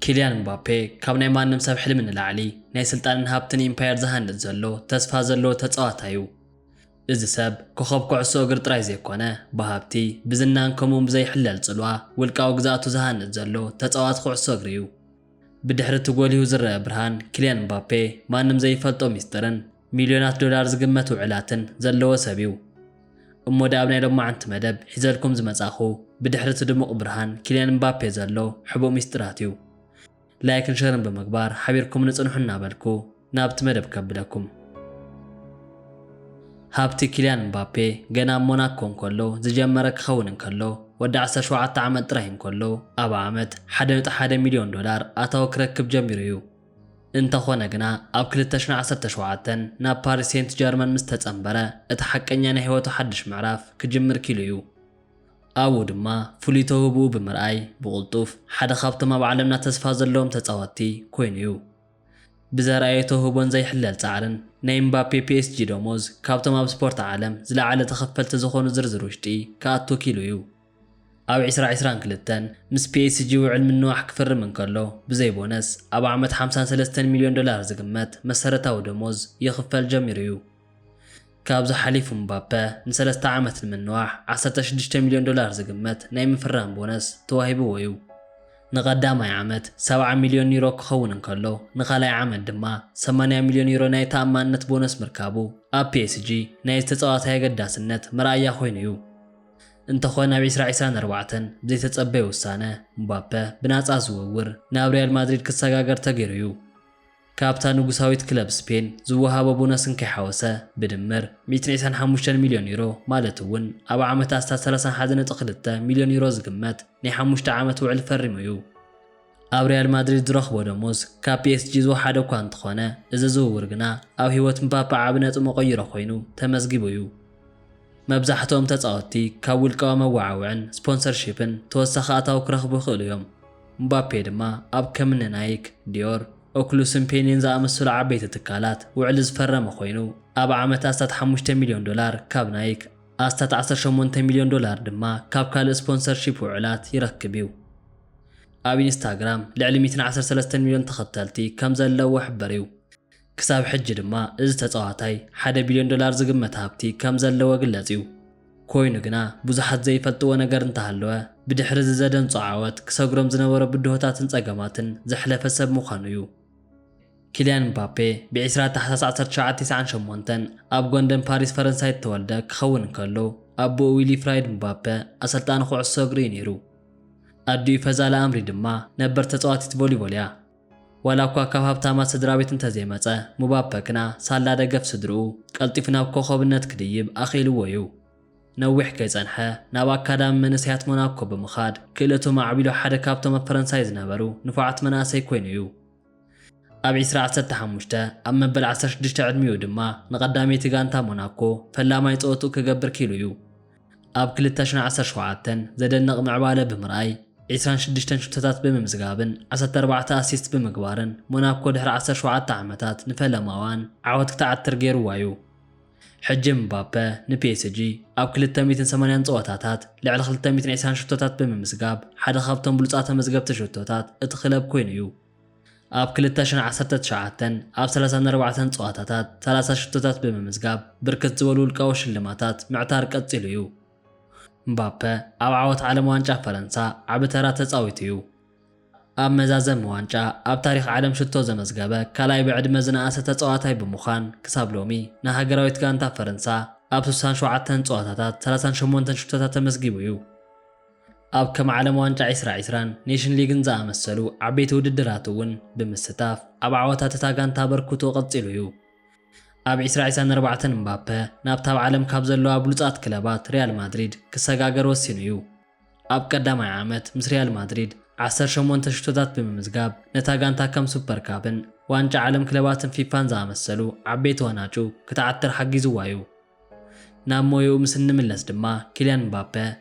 ኪልያን ምባፔ ካብ ናይ ማንም ሰብ ሕልሚ ንላዕሊ ናይ ስልጣንን ሃብትን ኢምፓየር ዝሃንጽ ዘሎ ተስፋ ዘለዎ ተጻዋታይ እዩ። እዚ ሰብ ኮኸብ ኩዕሶ እግሪ ጥራይ ዘይኮነ፣ ብሃብቲ፣ ብዝናን ከምኡውን ብዘይሕለል ጽልዋ ውልቃዊ ግዝኣቱ ዝሃንጽ ዘሎ ተጻዋቲ ኩዕሶ እግሪ እዩ። ብድሕሪ እቲ ጎሊሁ ዝረአ ብርሃን ኪልያን ምባፔ ማንም ዘይፈልጦ ሚስጥርን ሚልዮናት ዶላር ዝግመት ውዕላትን ዘለዎ ሰብ እዩ። እሞ ደኣ ኣብ ናይ ሎማዓንቲ መደብ ሒዘልኩም ዝመጻኹ ብድሕሪ እቲ ድሙቕ ብርሃን ኪልያን ምባፔ ዘሎ ሕቡእ ሚስጥራት እዩ። ላይክን ሸርን ብምግባር ሓቢርኩም ንጽንሑ እናበልኩ ናብቲ መደብ ከብለኩም። ሃብቲ ኪልያን ምባፔ ገና ኣብ ሞናኮ እንከሎ ዝጀመረ ክኸውን እንከሎ፣ ወዲ ዓሰርተ ሸውዓተ ዓመት ጥራይ እንከሎ ኣብ ዓመት ሓደ ነጥቢ ሓደ ሚልዮን ዶላር ኣታዊ ክረክብ ጀሚሩ እዩ። እንተኾነ ግና ኣብ ክልተ ሽሕን ዓሰርተ ሸውዓተን ናብ ፓሪስ ሴንት ጀርመን ምስ ተጸንበረ እቲ ሓቀኛ ናይ ህይወቱ ሓድሽ ምዕራፍ ክጅምር ኪሉ እዩ። ኣብኡ ድማ ፍሉይ ተውህብኡ ብምርኣይ ብቕልጡፍ ሓደ ካብቶም ኣብ ዓለምና ተስፋ ዘለዎም ተጻወትቲ ኮይኑ እዩ። ብዘርኣዮ ተውህቦን ዘይሕለል ጻዕርን ናይ ምባፔ ፒ ኤስ ጂ ደሞዝ ካብቶም ኣብ ስፖርት ዓለም ዝለዓለ ተኸፈልቲ ዝኾኑ ዝርዝር ውሽጢ ክኣቱ ኪሉ እዩ። ኣብ ዕስራ ዕስራን ክልተን ምስ ፒ ኤስ ጂ ውዕል ምንዋሕ ክፍርም እንከሎ ብዘይ ቦነስ ኣብ ዓመት ሓምሳን ሰለስተን ሚልዮን ዶላር ዝግመት መሰረታዊ ደሞዝ ይኽፈል ጀሚሩ እዩ። ካብዚ ሓሊፉ ምባፐ ንሰለስተ ዓመት ንምንዋሕ ዓሰርተ ሽዱሽተ ሚልዮን ዶላር ዝግመት ናይ ምፍራም ቦነስ ተዋሂብዎ እዩ። ንቐዳማይ ዓመት ሰብዓ ሚልዮን ዩሮ ክኸውን እንከሎ፣ ንኻልኣይ ዓመት ድማ ሰማንያ ሚልዮን ዩሮ ናይ ተኣማንነት ቦነስ ምርካቡ ኣብ ፒ ኤስ ጂ ናይ ዝተጻዋታይ ኣገዳስነት መርኣያ ኮይኑ እዩ። እንተኾነ ኣብ ዕስራ ዕስራን ኣርባዕተን ብዘይተጸበየ ውሳነ ምባፐ ብናጻ ዝውውር ናብ ሪያል ማድሪድ ክሰጋገር ተገይሩ እዩ። ካብታ ንጉሳዊት ክለብ ስፔን ዝወሃቦ ቦነስ እንከይሓወሰ ብድምር ሚእትን ዕስራን ሓሙሽተን ሚልዮን ዩሮ ማለት እውን ኣብ ዓመት ኣስታት ሰላሳን ሓደን ነጥቢ ክልተ ሚልዮን ዩሮ ዝግመት ናይ ሓሙሽተ ዓመት ውዕል ፈሪሙ እዩ። ኣብ ሪያል ማድሪድ ዝረኽቦ ደሞዝ ካብ ፒ ኤስ ጂ ዝወሓደ እኳ እንተኾነ፣ እዚ ዝውውር ግና ኣብ ህይወት ምባፐ ዓቢ ነጥቢ መቐይሮ ኮይኑ ተመዝጊቡ እዩ። መብዛሕትኦም ተጻወትቲ ካብ ውልቃዊ መወዓውዕን ስፖንሰርሺፕን ተወሳኺ ኣታዊ ክረኽቡ ይኽእሉ እዮም። ምባፔ ድማ ኣብ ከምኒ ናይክ፣ ዲዮር፣ ኦክሉስን ፔኒን ዝኣመሰሉ ዓበይቲ ትካላት ውዕል ዝፈረመ ኮይኑ፣ ኣብ ዓመት ኣስታት ሓሙሽተ ሚልዮን ዶላር ካብ ናይክ፣ ኣስታት ዓሰርተ ሸሞንተ ሚልዮን ዶላር ድማ ካብ ካልእ ስፖንሰርሺፕ ውዕላት ይረክብ እዩ። ኣብ ኢንስታግራም ልዕሊ ሚእትን ዓሰርተ ሰለስተን ሚልዮን ተኸተልቲ ከም ዘለዎ ሕበር እዩ። ክሳብ ሕጂ ድማ እዚ ተጻዋታይ ሓደ ቢልዮን ዶላር ዝግመት ሃብቲ ከም ዘለዎ ግለጽ እዩ። ኮይኑ ግና ብዙሓት ዘይፈልጥዎ ነገር እንተሃለወ፣ ብድሕሪ እዚ ዘደንጹ ዓወት ክሰግሮም ዝነበሮ ብድሆታትን ጸገማትን ዘሕለፈ ሰብ ምዃኑ እዩ። ኪልያን ምባፔ ብ ዕስራ ታሕሳስ ዓሰርተ ትሽዓተ ተስዓን ሸሞንተን ኣብ ጎንደን ፓሪስ ፈረንሳይ እተወልደ ክኸውን እንከሎ፣ ኣቦኡ ዊሊ ፍራይድ ምባፔ ኣሰልጣኒ ኩዕሶ እግሪ እዩ ነይሩ። ኣዲኡ ፈዛላ ኣምሪ ድማ ነበር ተጻዋቲት ቮሊቦል እያ። ዋላ እኳ ካብ ሃብታማት ስድራ ቤት እንተዘይመጸ፣ ምባፐ ግና ሳላ ደገፍ ስድርኡ ቀልጢፉ ናብ ኮኸብነት ክድይብ ኣኽኢልዎ እዩ። ነዊሕ ከይጸንሐ ናብ ኣካዳሚ መንእሰያት ሞናኮ ብምኻድ ክእለቱ ማዕቢሉ ሓደ ካብቶም ኣብ ፈረንሳይ ዝነበሩ ንፉዓት መናእሰይ ኮይኑ እዩ። ኣብ ዕስራ ዓሰርተ ሓሙሽተ ኣብ መበል ዓሰርተ ሽዱሽተ ዕድሚኡ ድማ ንቐዳመይቲ ጋንታ ሞናኮ ፈላማይ ጸወትኡ ክገብር ኪሉ እዩ። ኣብ ክልተ ሽሕን ዓሰርተ ሸውዓተን ዘደንቕ ምዕባለ ብምርኣይ ዕስራን ሽዱሽተን ሽቶታት ብምምዝጋብን ዓሰርተ ኣርባዕተ ኣሲስት ብምግባርን ሞናኮ ድሕሪ ዓሰርተ ሸውዓተ ዓመታት ንፈለማዋን ዓወት ክትዓትር ገይርዋ እዩ። ሕጂ ምባፐ ንፒ ኤስ ጂ ኣብ ክልተ ሚእትን ሰማንያን ጸወታታት ልዕሊ ክልተ ሚእትን ዕስራን ሽቶታት ብምምዝጋብ ሓደ ካብቶም ብሉጻት ተመዝገብቲ ሽቶታት እቲ ክለብ ኮይኑ እዩ። ኣብ ክልተ ሽሕን ዓሰርተ ትሽዓተን ኣብ ሰላሳን ኣርባዕተን ጸወታታት ሰላሳ ሽቶታት ብምምዝጋብ ብርክት ዝበሉ ውልቃዊ ሽልማታት ምዕታር ቀጺሉ እዩ። ምባፐ ኣብ ዓወት ዓለም ዋንጫ ፈረንሳ ዓቢ ተራ ተጻዊቱ እዩ። ኣብ መዛዘሚ ዋንጫ ኣብ ታሪኽ ዓለም ሽቶ ዘመዝገበ ካልኣይ ብዕድመ ዝነኣሰ ተጻዋታይ ብምዃን ክሳብ ሎሚ ንሃገራዊት ጋንታ ፈረንሳ ኣብ ስሳን ሸውዓተን ጸወታታት ሰላሳን ሸሞንተን ሽቶታት ተመዝጊቡ እዩ። ኣብ ከም ዓለም ዋንጫ ዕስራ ዕስራን ኔሽን ሊግን ዝኣመሰሉ ዓበይቲ ውድድራት እውን ብምስታፍ ኣብ ዓወታት እታ ጋንታ ኣበርክቶ ቀጺሉ እዩ። ኣብ ዕስራ ዕስራን ኣርባዕተን ምባፐ ናብታ ኣብ ዓለም ካብ ዘለዋ ብሉጻት ክለባት ሪያል ማድሪድ ክሰጋገር ወሲኑ እዩ። ኣብ ቀዳማይ ዓመት ምስ ሪያል ማድሪድ ዓሰርተ ሸሞንተ ሽቶታት ብምምዝጋብ ነታ ጋንታ ከም ሱፐር ካፕን ዋንጫ ዓለም ክለባትን ፊፋን ዝኣመሰሉ ዓበይቲ ዋናጩ ክትዓትር ሓጊዝዋ እዩ። ናብ ሞያኡ ምስ እንምለስ ድማ ኪልያን ምባፐ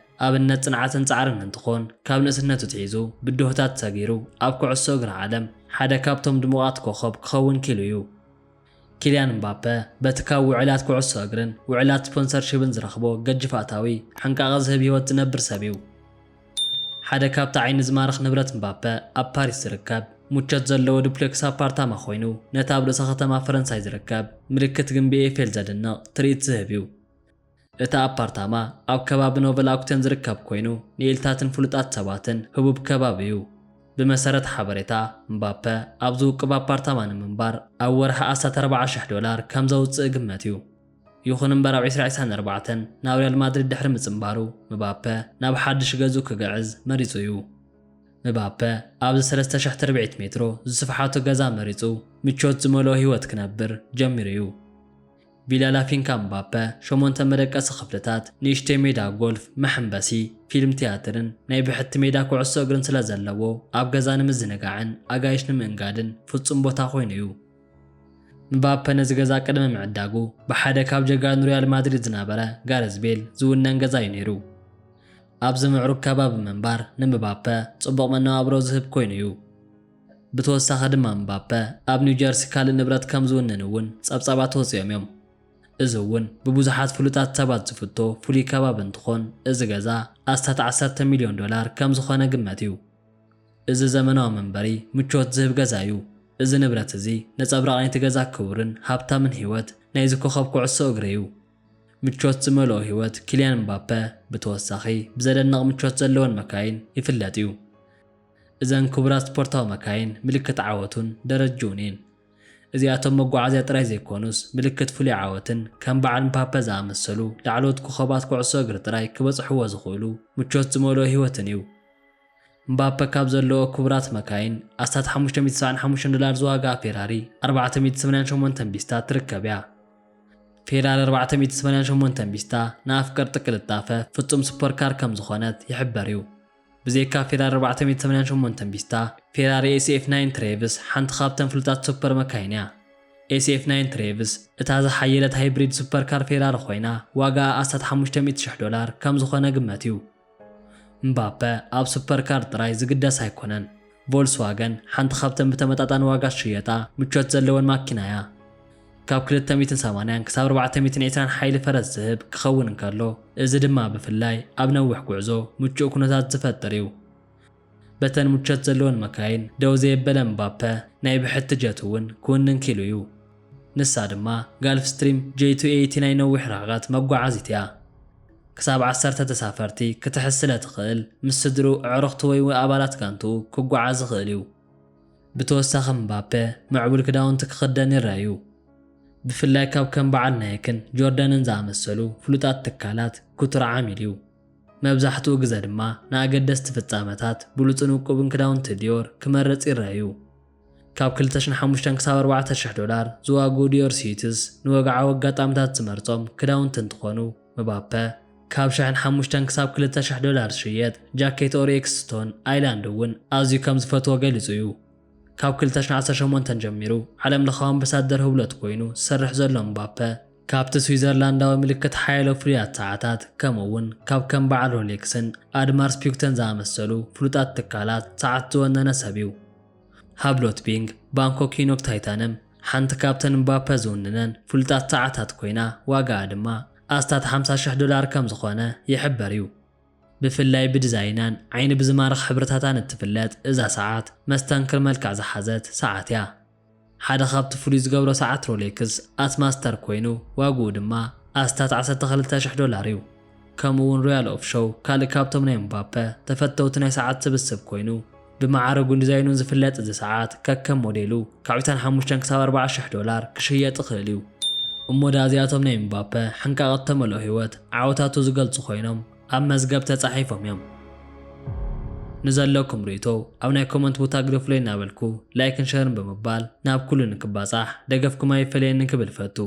ኣብነት ጽንዓትን ጻዕርን እንትኾን ካብ ንእስነቱ ትሒዙ ብድሆታት ሰጊሩ ኣብ ኩዕሶ እግሪ ዓለም ሓደ ካብቶም ድሙቓት ኮኸብ ክኸውን ኪሉ እዩ። ኪልያን ምባፐ በቲ ካብ ውዕላት ኩዕሶ እግርን ውዕላት ስፖንሰርሺፕን ዝረኽቦ ገጅፍ ኣታዊ ሓንቃቐ ዝህብ ህይወት ዝነብር ሰብ እዩ። ሓደ ካብቲ ዓይኒ ዝማርኽ ንብረት ምባፐ ኣብ ፓሪስ ዝርከብ ምቾት ዘለዎ ዱፕሌክስ ኣፓርታማ ኮይኑ፣ ነቲ ኣብ ርእሰ ከተማ ፈረንሳይ ዝርከብ ምልክት ግንቢ ኤፌል ዘድንቕ ትርኢት ዝህብ እዩ። እቲ ኣፓርታማ ኣብ ከባቢ ኖቨል ኣኩቴን ዝርከብ ኮይኑ፣ ንኤልታትን ፍሉጣት ሰባትን ህቡብ ከባቢ እዩ። ብመሰረት ሓበሬታ፣ ምባፐ ኣብዚ ውቁብ ኣፓርታማ ንምንባር ኣብ ወርሒ ኣስታት ኣርባዓ ሽሕ ዶላር ከም ዘውጽእ ግመት እዩ። ይኹን እምበር፣ ኣብ ዕስራ ዕስራን ኣርባዕተን ናብ ሪያል ማድሪድ ድሕሪ ምጽንባሩ፣ ምባፐ ናብ ሓድሽ ገዝኡ ክግዕዝ መሪጹ እዩ። ምባፐ ኣብዚ ሰለስተ ሽሕ ትርብዒት ሜትሮ ዝስፍሓቱ ገዛ መሪጹ፣ ምቾት ዝመልኦ ህይወት ክነብር ጀሚሩ እዩ። ቪላ ላፊንካ ምባፐ ሸሞንተ መደቀሲ ክፍልታት፣ ንእሽተይ ሜዳ ጎልፍ፣ መሐንበሲ፣ ፊልም ትያትርን ናይ ብሕቲ ሜዳ ኩዕሶ እግርን ስለ ዘለዎ፣ ኣብ ገዛ ንምዝንጋዕን ኣጋይሽ ንምእንጋድን ፍጹም ቦታ ኮይኑ እዩ። ምባፐ ነዚ ገዛ ቅድሚ ምዕዳጉ፣ ብሓደ ካብ ጀጋኑ ሪያል ማድሪድ ዝነበረ ጋረዝ ቤል ዝውነን ገዛ እዩ ነይሩ። ኣብዚ ምዕሩግ ከባቢ ምንባር ንምባፐ ጽቡቕ መነባብሮ ዝህብ ኮይኑ እዩ። ብተወሳኺ ድማ፣ ምባፐ ኣብ ኒው ጀርሲ ካልእ ንብረት ከም ዝውንን እውን ጸብጻባት ወጺኦም እዮም። እዚ እውን ብብዙሓት ፍሉጣት ሰባት ዝፍቶ ፍሉይ ከባቢ እንትኾን፣ እዚ ገዛ ኣስታት ዓሰርተ ሚልዮን ዶላር ከም ዝኾነ ግመት እዩ። እዚ ዘመናዊ መንበሪ ምቾት ዝህብ ገዛ እዩ። እዚ ንብረት እዚ ነጸብራቕ ናይቲ ገዛ ክቡርን ሃብታምን ህይወት ናይዚ ኮኸብ ኩዕሶ እግሪ እዩ። ምቾት ዝመልኦ ህይወት ኪልያን ምባፐ ብተወሳኺ ብዘደንቕ ምቾት ዘለወን መካይን ይፍለጥ እዩ። እዘን ክቡራት ስፖርታዊ መካይን ምልክት ዓወቱን ደረጅኡን እየን። እዚኣቶም መጓዓዝያ ጥራይ ዘይኮኑስ፣ ምልክት ፍሉይ ዓወትን ከም በዓል ምባፐ ዝኣመሰሉ ላዕለዎት ኮኸባት ኩዕሶ እግሪ ጥራይ ክበጽሕዎ ዝኽእሉ ምቾት ዝመልኦ ህይወትን እዩ። ምባፐ ካብ ዘለዎ ክቡራት መካይን፣ ኣስታት ሓሙሽተ ሚእቲ ሰብዓን ሓሙሽተን ዶላር ዝዋጋኣ ፌራሪ ኣርባዕተ ሚእቲ ሰማንያን ሸሞንተን ቢስታ ትርከብ እያ። ፌራሪ ኣርባዕተ ሚእቲ ሰማንያን ሸሞንተን ቢስታ ንኣፍቀርቲ ቅልጣፈ ፍጹም ሱፐርካር ከም ዝኾነት ይሕበር እዩ። ብዘይካ ፌራሪ ኣርባዕተ ሚእቲ ሰማንያን ሸሞንተን ቢስታ፣ ፌራሪ ኤስኤፍ ናይን ትሬቭስ ሓንቲ ካብተን ፍሉጣት ሱፐር መካይን እያ። ኤስኤፍ ናይን ትሬቭስ እታ ዝሓየለት ሃይብሪድ ሱፐርካር ፌራሪ ኮይና፣ ዋጋኣ ኣስታት ሓሙሽተ ሚእቲ ሽሕ ዶላር ከም ዝኾነ ግመት እዩ። ምባፐ ኣብ ሱፐርካር ጥራይ ዝግደስ ኣይኮነን። ቮልስዋገን ሓንቲ ካብተን ብተመጣጣኒ ዋጋ ዝሽየጣ ምቾት ዘለወን ማኪና እያ። ካብ ክልተ ሚእትን ሰማንያን ክሳብ ኣርባዕተ ሚእትን ዕስራን ሓይሊ ፈረስ ዝህብ ክኸውን እንከሎ፣ እዚ ድማ ብፍላይ ኣብ ነዊሕ ጉዕዞ ምቹእ ኩነታት ዝፈጥር እዩ። በተን ምቾት ዘለወን መካይን ደው ዘየበለ ምባፐ፣ ናይ ብሕቲ ጀት እውን ክውንን ኪሉ እዩ። ንሳ ድማ ጋልፍ ስትሪም ጄይ ቱ ኤይቲ ናይ ነዊሕ ርሕቀት መጓዓዚት እያ። ክሳብ ዓሰርተ ተሳፈርቲ ክትሕዝ ስለ ትኽእል፣ ምስ ስድርኡ፣ ኣዕሩኽቱ ወይ እውን ኣባላት ጋንትኡ ክጓዓዝ ይኽእል እዩ። ብተወሳኺ፣ ምባፔ ምዕቡል ክዳውንቲ ክኽደን ይረኣዩ። ብፍላይ ካብ ከም በዓል ናይክን ጆርዳንን ዝኣመሰሉ ፍሉጣት ትካላት ክቱር ዓሚል እዩ። መብዛሕትኡ ግዜ ድማ ንኣገደስቲ ፍጻመታት ብሉጽን ውቁብን ክዳውንቲ ዲዮር ክመርጽ ይረኣዩ። ካብ ክልተ ሽሕን ሓሙሽተን ክሳብ ኣርባዕተ ሽሕ ዶላር ዝዋግኡ ዲዮር ስዩትስ ንወግዓዊ ኣጋጣሚታት ዝመርጾም ክዳውንቲ እንትኾኑ፣ ምባፔ ካብ ሽሕን ሓሙሽተን ክሳብ ክልተ ሽሕ ዶላር ዝሽየጥ ጃኬት ኦሪኤክስ ስቶን ኣይላንድ እውን ኣዝዩ ከም ዝፈትዎ ገሊጹ እዩ። ካብ ክልተ ሽሕን ዓሰርተ ሸሞንተን ጀሚሩ ዓለምለኻዊ ኣምባሳደር ህብሎት ኮይኑ ዝሰርሕ ዘሎ ምባፔ፣ ካብቲ ስዊዘርላንዳዊ ምልክት ሓያሎ ፍሉያት ሰዓታት፣ ከምኡ እውን ካብ ከም በዓል ሮሌክስን ኣድማርስ ፒኩተን ዝኣመሰሉ ፍሉጣት ትካላት ሰዓት ዝወነነ ሰብ እዩ። ሃብሎት ቢንግ ባንኮ ኪኖክ ታይታንም ሓንቲ ካብተን ምባፔ ዝውንነን ፍሉጣት ሰዓታት ኮይና፣ ዋጋኣ ድማ ኣስታት ሓምሳ ሽሕ ዶላር ከም ዝኾነ ይሕበር እዩ። ብፍላይ ብዲዛይናን ዓይኒ ብዝማርኽ ሕብርታታን እትፍለጥ እዛ ሰዓት፣ መስተንክር መልክዕ ዝሓዘት ሰዓት እያ። ሓደ ካብቲ ፍሉይ ዝገብሮ ሰዓት፣ ሮሌክስ ኣስ ማስተር ኮይኑ፣ ዋግኡ ድማ ኣስታት ዓሰርተ ክልተ ሽሕ ዶላር እዩ። ከምኡ እውን ሮያል ኦፍ ሾው ካልእ ካብቶም ናይ ምባፔ ተፈተውቲ ናይ ሰዓት ስብስብ ኮይኑ፣ ብመዓርጉን ዲዛይኑን ዝፍለጥ እዚ ሰዓት፣ ከከም ሞዴሉ ካብ ዕስራን ሓሙሽተን ክሳብ ኣርባዓ ሽሕ ዶላር ክሽየጥ ይኽእል እዩ። እሞ ደኣ እዚኣቶም ናይ ምባፔ ሕንቃቐ እተመልኦ ህይወት ዓወታቱ ዝገልጹ ኮይኖም ኣብ መዝገብ ተጻሒፎም እዮም። ንዘለኩም ርእይቶ ኣብ ናይ ኮመንት ቦታ ግደፉለይ እናበልኩ፣ ላይክን ሸርን ብምባል ናብ ኩሉ ንክባጻሕ ደገፍኩም ኣይፈለየኒ ክብል እፈቱ።